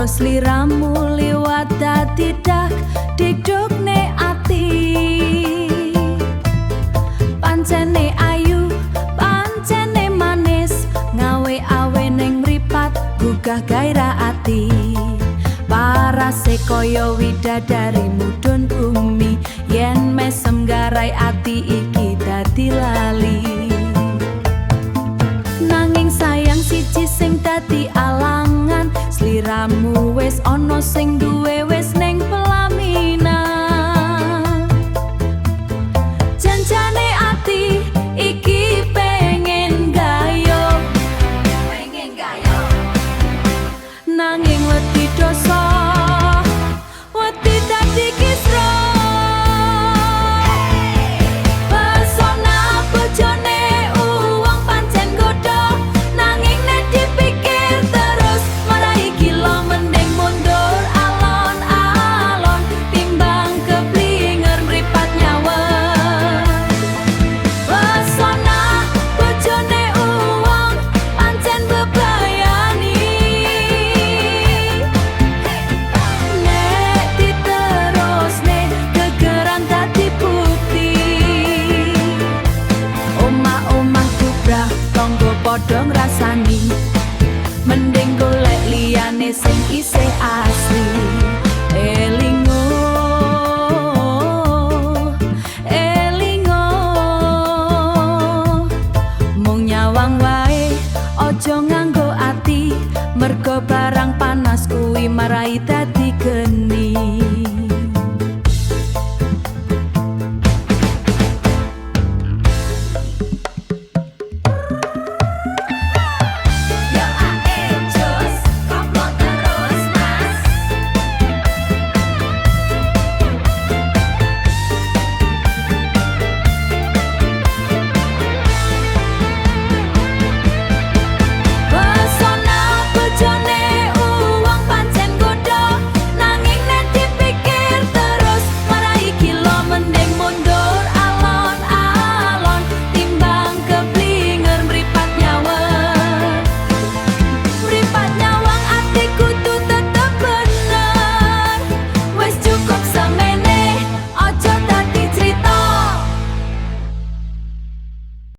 Ana sliramu liwat dadi dak dikdukne ati. Pancene ayu, pancene manis, ngawe-awe ning mripat gugah gairah ati. Parase kaya widadari mudhun bumi, yen mesem garai ati iki dadi lali. Nanging sayang siji sing dadi alangan, sliramu wis ana sing duwe wis ning pelaminan. Janjane ati iki pengen gayo, pengen gayo, nanging wedi dosa, wedi dadi kisro. Pesona bojone uwong pancen godho, nanging nek dipikir terus marai gila, mending mundur alon-alon timbang keblinger mripat nyawer. Pesona bojone uwong pancen bebayani, nek diterusne gegeran dadi bukti. Omah-omah kubrah tangga padha ngrasani, mending golek liyane sing isih asli. Elingo, elingo, mung nyawang wae aja.